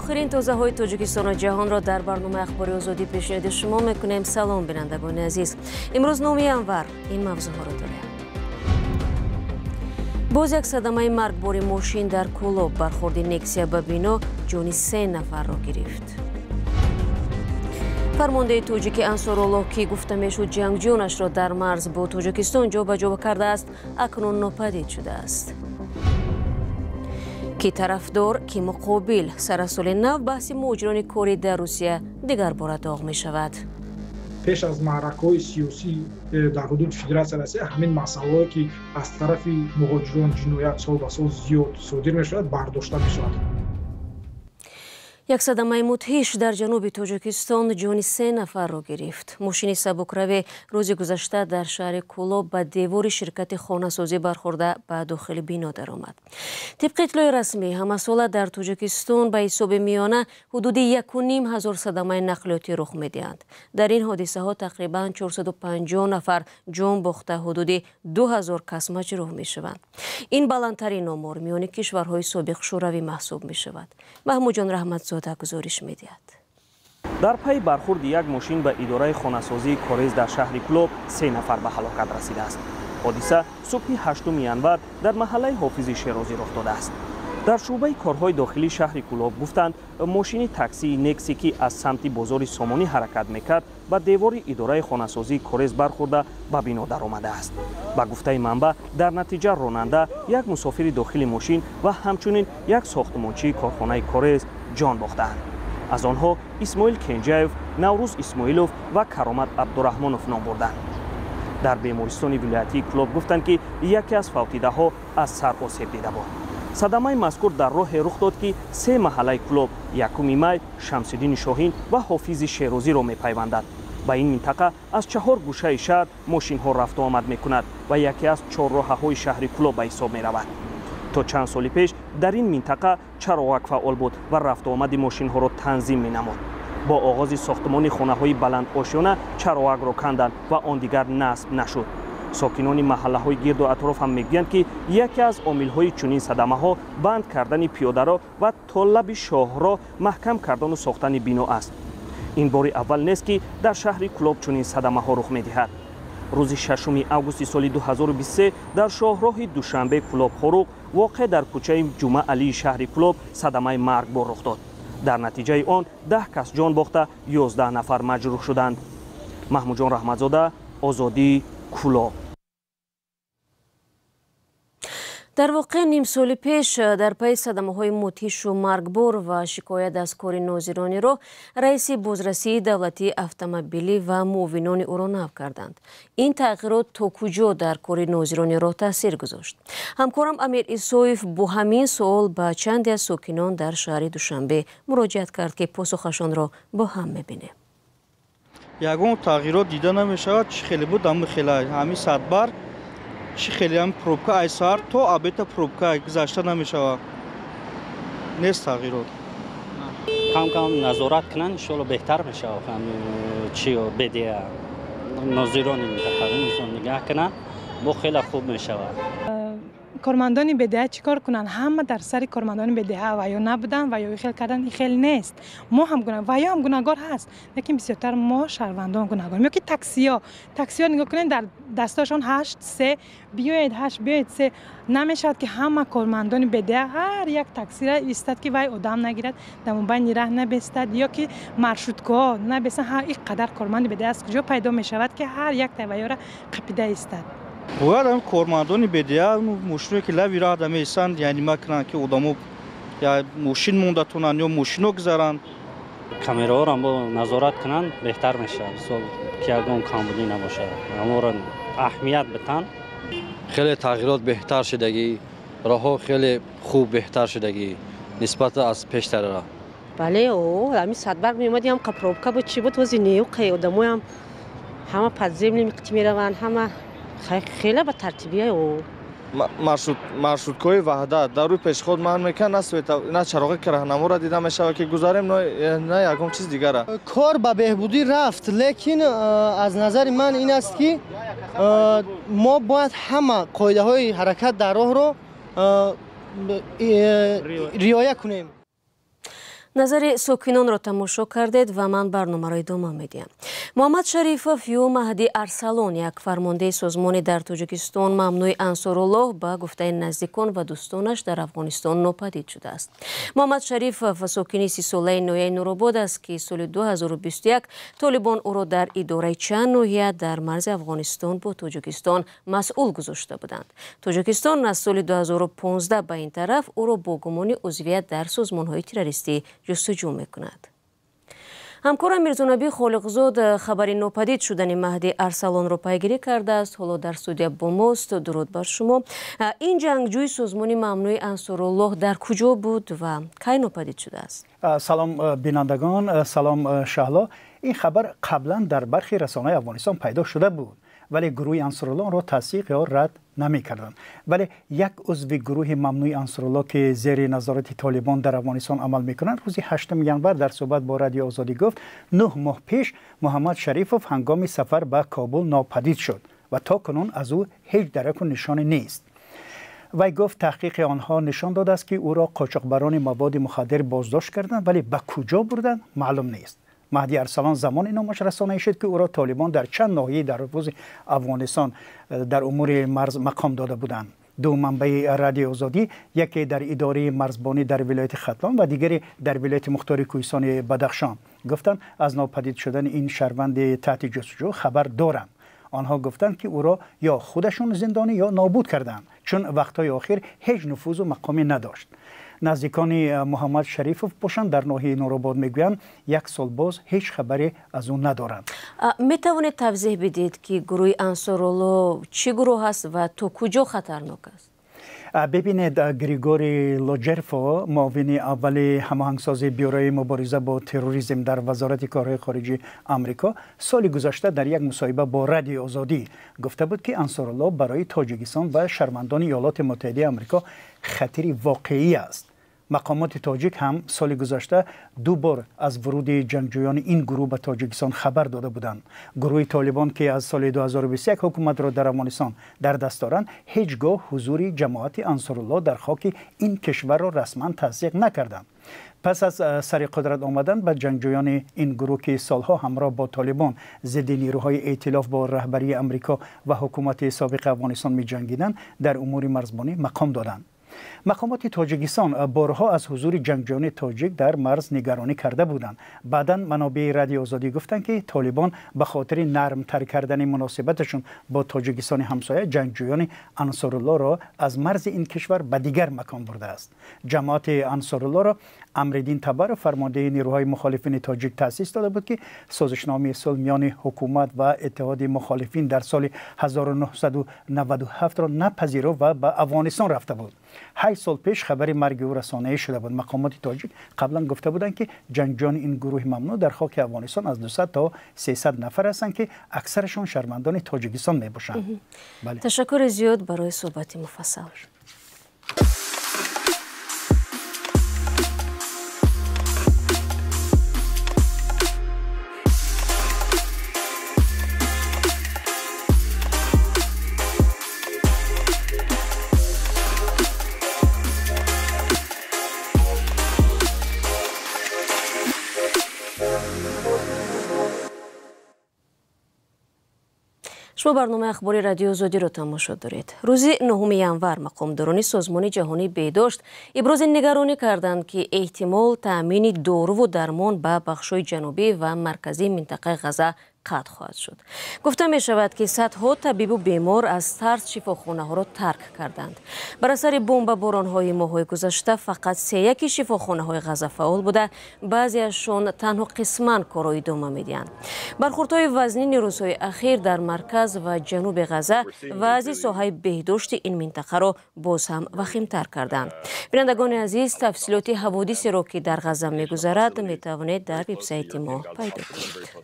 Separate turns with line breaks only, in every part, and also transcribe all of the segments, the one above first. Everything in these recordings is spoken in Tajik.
Охирин тозаҳои Тоҷикистону ҷаҳонро дар барномаи Ахбори Озодӣ пешниҳоди шумо мекунем. Салом, бинандагони азиз. Имрӯз 9 январ ин мавзӯъҳоро дорем. Боз як садамаи маргбори мошин дар Кӯлоб. Бархӯрди Нексия ба бино ҷони 3 нафарро гирифт. Фармондеҳи тоҷики Ансоруллоҳ, ки гуфта мешуд ҷангҷӯнашро дар марз бо Тоҷикистон ҷобаҷо кардааст, акнун нопадид шудааст. Ки тарафдор, ки муқобил. Сар аз соли нав баҳси муҳоҷирони корӣ дар Русия дигар бора доғ мешавад.
Пеш аз маъракаҳои сиёсӣ дар ҳудуди Федератсияи Россия ҳамин масъалаҳое, ки аз тарафи муҳоҷирон ҷиноят сол ба сол зиёд содир мешавад, бардошта мешавад.
Як садамаи мудҳиш дар ҷануби Тоҷикистон ҷони 3 нафарро гирифт. Мошини сабукраве рӯзи гузашта дар шаҳри Кӯлоб ба девори ширкати хонасозӣ бархӯрда ба дохили бино даромад. Тибқи иттилои расмӣ, ҳамасола дар Тоҷикистон ба ҳисоби миёна ҳудуди 1500 садамаи нақлиётӣ рух медиҳанд. Дар ин ҳодисаҳо тақрибан 450 нафар ҷон бохта, ҳудуди 2000 кас маҷрӯҳ мешаванд. Ин баландтарин омор миёни кишварҳои собиқ Шӯравӣ маҳсуб мешавад. Маҳмудҷон Раҳматзода гузориш медиҳад.
Дар пайи бархӯрди як мошин ба идораи хонасозии Корез дар шаҳри Кӯлоб 3 нафар ба ҳалокат расидааст. Ҳодиса субҳи 8 январ дар маҳаллаи Ҳофизи Шерозӣ рух додааст. Дар шӯъбаи корҳои дохилии шаҳри Кӯлоб гуфтанд, мошини таксии Некси, ки аз самти бозори Сомонӣ ҳаракат мекард, ба девори идораи хонасозии Корез бархӯрда ба бино даромадааст. Ба гуфтаи манбаъ, дар натиҷа ронанда, як мусофири дохили мошин ва ҳамчунин як сохтмончии корхонаи Корез ҷон бохтаанд. Аз онҳо Исмоил Кенҷаев, Наврӯз Исмоилов ва Каромат Абдураҳмонов ном бурданд. Дар бемористони вилоятии Кӯлоб гуфтанд, ки яке аз фавтидаҳо аз сар осеб дида буд. Садамаи мазкур дар роҳе рух дод, ки 3 маҳаллаи Кӯлоб, 1 май, Шамсиддини Шоҳин ва Ҳофизи Шерозиро мепайвандад. Ба ин минтақа аз 4 гӯшаи шаҳр мошинҳо рафту омад мекунад ва яке аз чорроҳаҳои шаҳри Кӯлоб ба ҳисоб меравад. То чанд соли пеш дар ин минтақа чароғак фаъол буд ва рафту омади мошинҳоро танзим менамуд. Бо оғози сохтмони хонаҳои баландошёна чароғакро канданд ва он дигар насб нашуд. Сокинони маҳаллаҳои гирду атроф ҳам мегӯянд, ки яке аз омилҳои чунин садамаҳо банд кардани пиёдаро ва то лаби шоҳро маҳкам кардану сохтани бино аст. Ин бори аввал нест, ки дар шаҳри Кӯлоб чунин садамаҳо рух медиҳад. Рӯзи 6 августи соли 2023 дар шоҳроҳи Душанбе Кӯлоб Хоруғ, воқеъ дар кӯчаи Ҷумъа Алии шаҳри Кӯлоб, садамаи маргбор рух дод. Дар натиҷаи он 10 кас ҷон бохта, 11 нафар маҷрӯҳ шуданд. Маҳмудҷон Раҳматзода, Озодӣ, Кӯлоб.
Дар воқеъ ним соли пеш дар пайи садамаҳои мудҳишу маргбор ва шикоят аз кори нозирони роҳ, раиси бозрасии давлатии автомобилӣ ва муовинони ӯро нав карданд. Ин тағйирот то куҷо дар кори нозирони роҳ таъсир гузошт? Ҳамкорам Амир Исоев бо ҳамин суол ба чанде аз сокинон дар шаҳри Душанбе муроҷиат кард, ки посухашонро бо ҳам мебинем.
Ягон тағйирот дида намешавад. Чӣ хеле буд, ҳамин хела, ҳамин садбарг, чӣ хеле ҳам пробка, ай саҳар то обета пробка гузашта намешавад. Нест тағйирот.
Кам-кам назорат кунанд, иншоалло беҳтар мешавад. Чи бедия нозирони минтақа нигаҳ кунанд, бо хеле хуб мешавад.
Кормандони БДА чӣ кор кунанд? Ҳама дар сари кормандони БДА ва ё набуданд, ва ё хел кардан, ин хел нест. Мо ҳам ва ё ҳам гунаҳгор ҳаст, лекин бисёртар мо шаҳрвандон гунаҳгорем. Ё ки таксиё, таксиё нигоҳ кунед, дар дастошон 8 3 биёед 8 биёед 3. Намешавад, ки ҳама кормандони БДА ҳар як таксира истад, ки вай одам нагирад, дар мобайни раҳ набестад, ё ки маршруткаҳо набестанд. Ҳар ин қадар корманди БДА аз куҷо пайдо мешавад, ки ҳар як тавайёра қапида истад?
Бояд ҳам кормандони БДА мошиное, ки лаби роҳ меистанд, яъне макунанд, ки одамо я мошин монда тунанд ё мошино гузаранд.
Камераҳоро бо назорат кунанд, беҳтар мешавад. Мисол, ки ягон камбудӣ набошад, ҳамонро аҳамият битанд.
Хеле тағйирот беҳтар шудагӣ, роҳҳо хеле хуб беҳтар шудагӣ нисбат аз пештарра.
Бале, ҳамин садбарг меомадем, ҳам пробка буд, чӣ буд, ҳози неюқе одамоям ҳама подземный миқти мераванд, ҳама хеле ба тартибия.
Маршруткаҳои Ваҳдат дар рӯи пешход манъ мекунанд, на света, на чароғи раҳнаморо дида мешавад, ки гузарем, на ягон чиз дигара.
Кор ба беҳбудӣ рафт, лекин аз назари ман ин аст, ки мо бояд ҳама қоидаҳои ҳаракат дар роҳро риоя кунем.
Назари сокинонро тамошо кардед ва ман барномаро идома медиҳам. Муҳаммад Шарифов ё Маҳди Арсалон, як фармондаи созмони дар Тоҷикистон мамнӯи Ансоруллоҳ, ба гуфтаи наздикон ва дӯстонаш дар Афғонистон нопадид шудааст. Муҳаммад Шарифов сокини 30-солаи ноҳияи Нуробод аст, ки соли 2021 толибон ӯро дар идораи чанд ноҳия дар марзи Афғонистон бо Тоҷикистон масъул гузошта буданд. Тоҷикистон аз соли 2015 ба ин тараф ӯро бо гумони узвият дар созмонҳои террористӣ ҷустуҷӯ мекунад. Ҳамкорам Мирзонаби Холиқзод хабари нопадид шудани Маҳди Арсалонро пайгирӣ кардааст. Ҳоло дар студия бо мост. Дуруд бар шумо. Ин ҷангҷӯи созмони мамнӯи Ансоруллоҳ дар куҷо буд ва кай нопадид шудааст?
Салом бинандагон, салом Шаҳло. Ин хабар қаблан дар бархи расонаҳои Афғонистон пайдо шуда буд, вале гурӯҳи Ансоруллоҳ онро тасдиқ ё рад намекарданд. Вале як узви гурӯҳи мамнӯи Ансоруллоҳ, ки зери назорати Толибон дар Афғонистон амал мекунанд, рӯзи 8 январ дар суҳбат бо Радиои Озодӣ гуфт, 9 моҳ пеш Муҳаммад Шарифов ҳангоми сафар ба Кобул нопадид шуд ва то кунун аз ӯ ҳеҷ дараку нишоне нест. Вай гуфт, таҳқиқи онҳо нишон додааст, ки ӯро қочоқбарони маводи мухаддир боздошт карданд, вале ба куҷо бурданд маълум нест. Маҳди Арсалон замоне номаш расонаӣ шуд, ки ӯро толибон дар чанд ноҳияи дар нуфузи Афғонистон дар умури марз мақом дода буданд. Ду манбаи Радиои Озодӣ, яке дар идораи марзбонӣ дар вилояти Хатлон ва дигаре дар вилояти мухтори кӯҳистони Бадахшон, гуфтанд, аз нопадид шудани ин шаҳрванди таҳти ҷустуҷӯ хабар доранд. Онҳо гуфтанд, ки ӯро ё худашон зиндонӣ ё нобуд карданд, чун вақтҳои охир ҳеҷ нуфузу мақоме надошт. Наздикони Муҳаммад Шарифов бошанд дар ноҳияи Нуробод мегӯянд, як сол боз ҳеҷ хабаре аз ӯ надоранд.
Метавонед тавзеҳ бидиҳед, ки гурӯҳи Ансоруллоҳ чӣ гурӯҳ аст ва то куҷо хатарнок аст?
Бибинед, Григорий Лоҷерфо, муовини аввали ҳамоҳангсози бюрои мубориза бо терроризм дар Вазорати корҳои хориҷии Амрико, соли гузашта дар як мусоҳиба бо Радиои Озодӣ гуфта буд, ки Ансоруллоҳ барои Тоҷикистон ва шаҳрвандони Иёлоти Муттаҳидаи Амрико хатари воқеӣ аст. Мақомоти тоҷик ҳам соли гузашта ду бор аз вуруди ҷангҷӯёни ин гурӯҳ ба Тоҷикистон хабар дода буданд. Гурӯҳи Толибон, ки аз соли 2021 ҳукуматро дар Афғонистон дар даст доранд, ҳеҷ гоҳ ҳузури ҷамоати Ансоруллоҳ дар хоки ин кишварро расман тасдиқ накарданд. Пас аз сари қудрат омадан ба ҷангҷӯёни ин гурӯҳ, ки солҳо ҳамроҳ бо Толибон зидди нерӯҳои эътилоф бо раҳбарии Амрико ва ҳукумати собиқи Афғонистон меҷангиданд, дар умури марзбонӣ мақом доданд. Мақомоти Тоҷикистон борҳо аз ҳузури ҷангҷӯёни тоҷик дар марз нигаронӣ карда буданд. Баъдан манобеи Радиои Озодӣ гуфтанд, ки толибон ба хотири нармтар кардани муносибаташон бо Тоҷикистони ҳамсоя ҷангҷӯёни Ансоруллоҳро аз марзи ин кишвар ба дигар макон бурдааст. Ҷамоати Ансоруллоҳро Амриддин Табаров, фармондеҳи нерӯҳои мухолифини тоҷик, таъсис дода буд, ки созишномаи сулҳ миёни ҳукумат ва иттиҳоди мухолифин дар соли 1997-ро напазируфт ва ба Афғонистон рафта буд. 8 сол пеш хабари марги ӯ расонаӣ шуда буд. Мақомоти тоҷик қаблан гуфта буданд, ки ҷангҷӯёни ин гурӯҳи мамнӯъ дар хоки Афғонистон аз 200 то 300 нафар ҳастанд, ки аксарашон шаҳрвандони Тоҷикистон мебошанд.
Ташаккури зиёд барои суҳбати муфассал. Шумо барномаи ахбори Радиои Озодиро тамошо доред. Рӯзи 9 январ мақомдорони Созмони ҷаҳонии беҳдошт ибрози нигаронӣ карданд, ки эҳтимол таъмини доруву дармон ба бахшҳои ҷанубӣ ва марказии минтақаи Ғаза қатъ хоҳад шуд. Гуфта мешавад, ки садҳо табибу бемор аз тарс шифохонаҳоро тарк карданд. Бар асари бомбаборонҳои моҳҳои гузашта фақат 31 шифохонаҳои Ғаза фаъол буда, баъзеашон танҳо қисман корро идома медиҳанд. Бархурдҳои вазнини рӯзҳои ахир дар марказ ва ҷануби Ғаза вазъи соҳаи беҳдошти ин минтақаро боз ҳам вахимтар карданд. Бинандагони азиз, тафсилоти ҳаводисеро, ки дар Ғаза мегузарад, метавонед дар вебсайти мо пайдо кунед.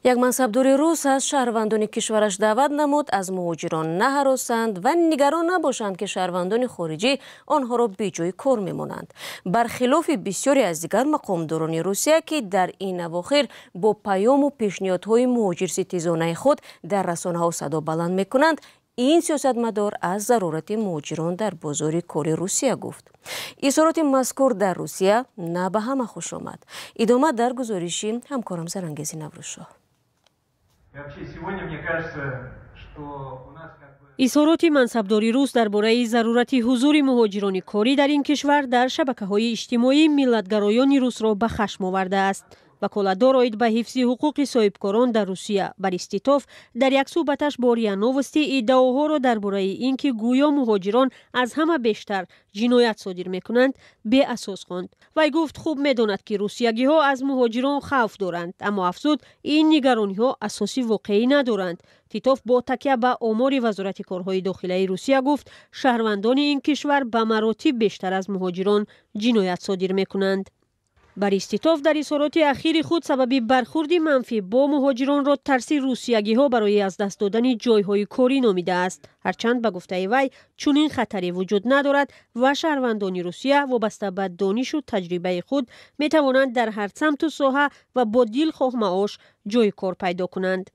Як мансабдори рус аз шаҳрвандони кишвараш даъват намуд аз муҳоҷирон наҳаросанд ва нигарон набошанд, ки шаҳрвандони хориҷӣ онҳоро беҷои кор мемонанд. Бархилофи бисёре аз дигар мақомдорони Русия, ки дар ин авохир бо паёму пешниҳодҳои муҳоҷирситизонаи худ дар расонаҳо садо баланд мекунанд, Ин сиёсатмадор аз зарурати муҳоҷирон дар бозори кори Русия гуфт. Изҳороти мазкур дар Русия на ба ҳама хуш омад. Идома дар гузориши ҳамкорам Зарангези Наврӯзшоҳ.
Изҳороти мансабдори рус дар бораи зарурати ҳузури муҳоҷирони корӣ дар ин кишвар дар шабакаҳои иҷтимоӣ миллатгароёни русро ба хашм овардааст. Ваколатдор оид ба ҳифзи ҳуқуқи соҳибкорон дар Русия Борис Титов дар як суҳбаташ бо РИА Новости иддаоҳоро дар бораи ин ки гӯё муҳоҷирон аз ҳама бештар ҷиноят содир мекунанд беасос хонд. Вай гуфт хуб медонад ки русиягиҳо аз муҳоҷирон хавф доранд, аммо афзуд ин нигарониҳо асоси воқеӣ надоранд. Титов бо такя ба омори Вазорати корҳои дохилаи Русия гуфт шаҳрвандони ин кишвар ба маротиб бештар аз муҳоҷирон ҷиноят содир мекунанд. Борис Титов дар изҳороти ахири худ сабаби бархурди манфӣ бо муҳоҷиронро тарси русиягиҳо барои аз даст додани ҷойҳои корӣ номидааст. Ҳарчанд ба гуфтаи вай чунин хатаре вуҷуд надорад ва шаҳрвандони Русия вобаста ба донишу таҷрибаи худ метавонанд дар ҳар самту соҳа ва бо дилхоҳ маош ҷойи кор пайдо кунанд.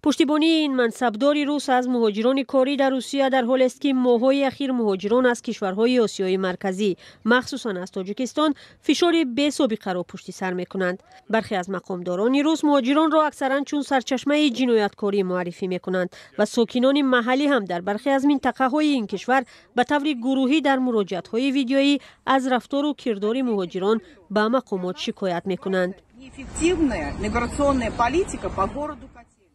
Пуштибонии ин мансабдори рус аз муҳоҷирони корӣ дар Русия дар ҳолест ки моҳҳои ахир муҳоҷирон аз кишварҳои Осиёи Марказӣ, махсусан аз Тоҷикистон, фишори бесобиқаро пушти сар мекунанд. Бархе аз мақомдорони рус муҳоҷиронро аксаран чун сарчашмаи ҷинояткорӣ муаррифӣ мекунанд ва сокинони маҳаллӣ ҳам дар бархе аз минтақаҳои ин кишвар ба таври гурӯҳӣ дар муроҷиатҳои видеоӣ аз рафтору кирдори муҳоҷирон ба мақомот шикоят мекунанд.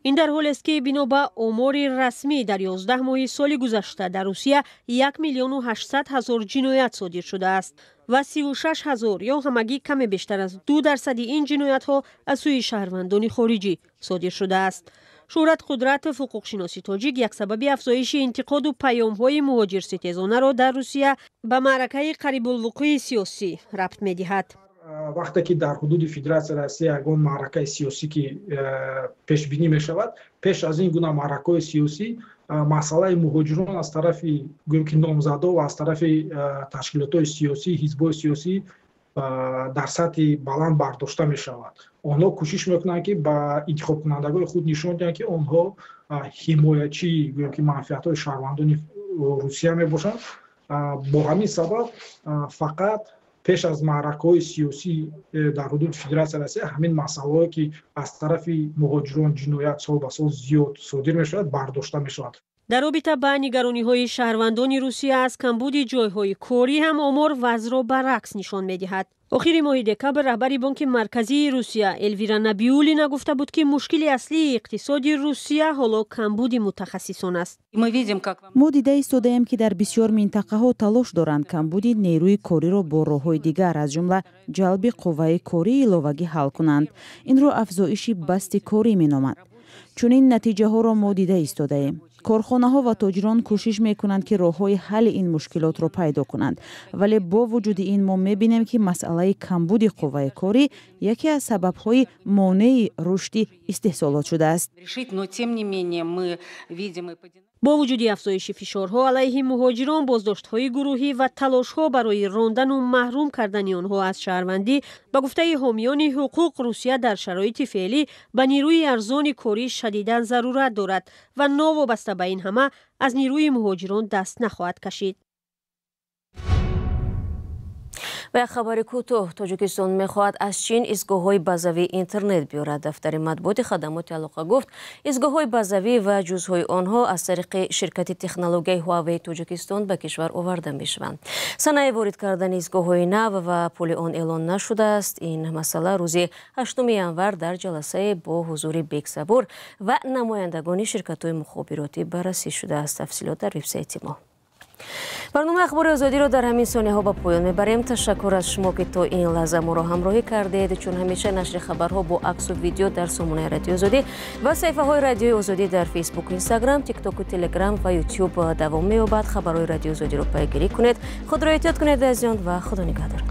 Ин дар ҳолест ки бино ба омори расмӣ дар 11 моҳи соли гузашта дар Русия 1 800 000 ҷиноят содир шудааст ва 36 ҳазор ё ҳамагӣ каме бештар аз 2% ин ҷиноятҳо аз сӯи шаҳрвандони хориҷӣ содир шудааст. Шӯҳрат Қудратов, ҳуқуқшиноси тоҷик, як сабаби афзоиши интиқоду паёмҳои муҳоҷирситезонаро дар Русия ба маъракаи қарибулвуқӯи сиёсӣ рабт медиҳад.
Вақте ки дар ҳудуди Федератсияи Россия ягон маъракаи сиёсӣ ки пешбинӣ мешавад, пеш аз ин гуна маъракаҳои сиёсӣ масъалаи муҳоҷирон аз тарафи гӯем ки номзадо ва аз тарафи ташкилотҳои сиёсӣ, ҳизбҳои сиёсӣ дар сатҳи баланд бардошта мешавад. Онҳо кӯшиш мекунанд ки ба интихобкунандагони худ нишон диҳанд ки онҳо ҳимоячии гӯем ки манфиатҳои шаҳрвандони Русия мебошанд. Бо ҳамин сабаб фақат пеш аз маъракаҳои сиёсӣ дар ҳудуди Федератсияи Россия ҳамин масъалаҳое ки аз тарафи муҳоҷирон ҷиноят сол ба сол зиёд содир мешавад бардошта мешавад.
Дар робита ба нигарониҳои шаҳрвандони Русия аз камбуди ҷойҳои корӣ ҳам омор вазъро баръакс нишон медиҳад. Охири моҳи декабр раҳбари Бонки Марказии Русия Элвира Набиуллина гуфта буд ки мушкили аслии иқтисоди Русия ҳоло камбуди мутахассисон аст.
Мо дида истодаем ки дар бисёр минтақаҳо талош доранд камбуди нерӯи кориро бо роҳҳои дигар, аз ҷумла ҷалби қувваи кории иловагӣ ҳал кунанд. Инро афзоиши басти корӣ меноманд. Чунин натиҷаҳоро мо дида истодаем. Корхонаҳо ва тоҷирон кӯшиш мекунанд ки роҳҳои ҳалли ин мушкилотро пайдо кунанд, вале бо вуҷуди ин мо мебинем ки масъалаи камбуди қувваи корӣ яке аз сабабҳои монеи рушди истеҳсолот шудааст.
Бо вуҷуди афзоиши фишорҳо алайҳи муҳоҷирон, боздоштҳои гурӯҳӣ ва талошҳо барои рондану маҳрум кардани онҳо аз шаҳрвандӣ, ба гуфтаи ҳомиёни ҳуқуқ, Русия дар шароити феълӣ ба нерӯи арзони корӣ шадидан зарурат дорад ва новобаста ба ин ҳама аз нерӯи муҳоҷирон даст нахоҳад кашид.
Ва як хабари кӯтоҳ. Тоҷикистон мехоҳад аз Чин истгоҳҳои базавии интернет биёрад. Дафтари матбуоти хадамоти алоқа гуфт, истгоҳҳои базавӣ ва ҷузъҳои онҳо аз тариқи ширкати технологияи Huawei Тоҷикистон ба кишвар оварда мешаванд. Санаи ворид кардани истгоҳҳои нав ва пули он эълон нашудааст. Ин масъала рӯзи 8 январ дар ҷаласае бо ҳузури Бексабур ва намояндагони ширкатҳои мухобиротӣ баррасӣ шудааст. Тафсилот дар вебсайти мо. Барномаи Ахбори Озодиро дар ҳамин сониҳо ба поён мебарем. Ташаккур аз шумо ки то ин лаҳза моро ҳамроҳӣ кардед. Чун ҳамеша нашри хабарҳо бо аксу видео дар сомонаи Радиои Озодӣ ва саҳифаҳои Радиои Озодӣ дар Фейсбук, Инстаграм, Тиктоку, Телеграм ва Ютюб давом меёбад. Хабарҳои Радиои Озодиро пайгирӣ кунед. Худро эҳтиёт кунед азизон ва Худо нигаҳдор.